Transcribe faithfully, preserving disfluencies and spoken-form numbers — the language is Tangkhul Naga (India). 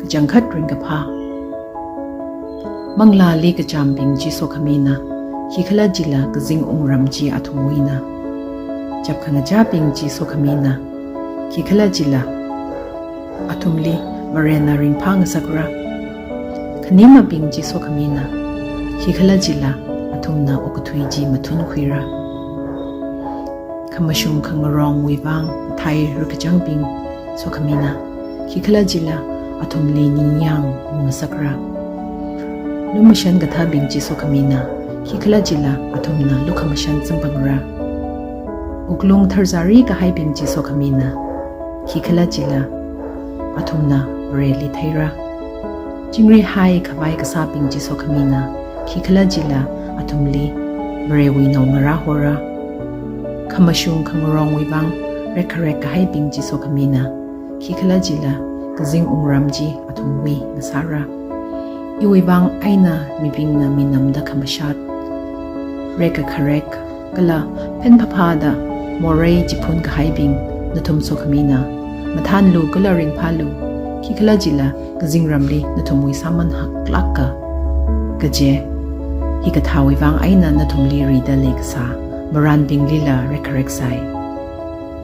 Changkhat ringkaphā. Manglāli kachāmbing chi sokhamina, khikhalajila kazing wungram chi athumwuina. Chapkhangachābing chi sokhamina, khikhalajila athumli Varena ringphāngasakra. Khanimabing chi sokhamina, khikhalajila athumna okathui chi mathunkhuira. Khamashung khangarongwui vang mathai rakachangbing sokhamina, khikhalajila athumli ningyāng ungngasakra. Lumashan kathābing chi sokhamina, khikhalajila athumna lukhamashan samphangra. Wuklung tharzari kahaibing chi sokhamina, khikhalajila athumna Vareli theira. Chingri hai khavai kasābing chi sokhamina, khikhalajila athumli Varewui naongarā hora. Khamashung khangarongwui vang rekkharek kahaibing chi sokhamina, khikhalajila kazing wungram chi athumwui ngasāra. Iwui vang eina mibingna minamda khamashat, rekkakharek kala phenphaphāda morei chiphun kahaibing nathum sokhamina, mathānlu kala ringphālu, khikhalajila kazingramli nathumwui sāman haklāka. Kaje, hikathāwui vang eina nathumli rida leikasā marānbinglila rekkharek sai.